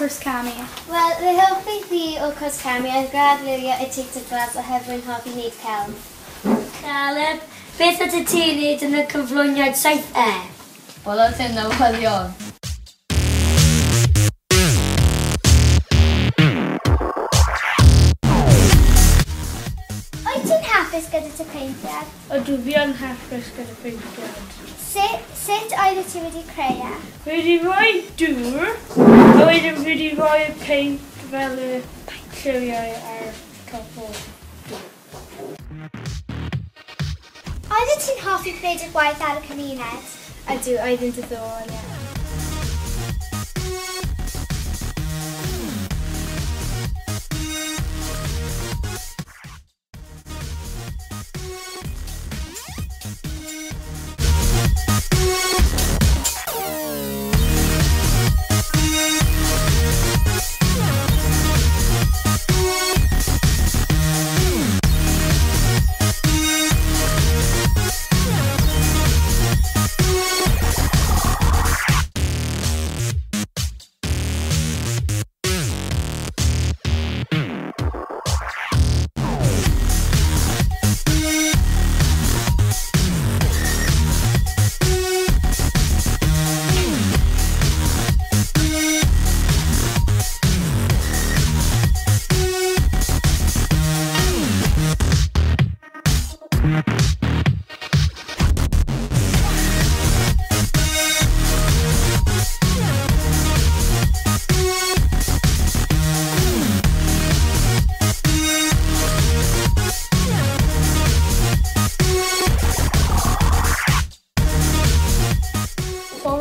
cwrs camu? Wel, fy hoff beth i o cwrs camu oedd gradd-liwio y teitl glas oherwydd rwy'n hoffi wneud celf. Caleb, beth ydy ti'n wneud yn y cyflwyniad 7E? Bwletin newyddion. Wyt ti'n hapus gyda dy peintiad? Ydw, fi yn hapus gyda peintiad. Sut oeddet ti wedi creu e? Fi wedi rhoi dŵr, a wedyn fi wedi rhoi y peint fel y lliwiau ar top o dŵr. Oeddet ti'n hoffi gwneud y gwaith ar y cymuned? Ydw, oedd yn diddorol, ie.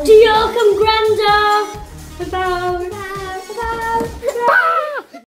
Diolch am gwrando! Bye-bye!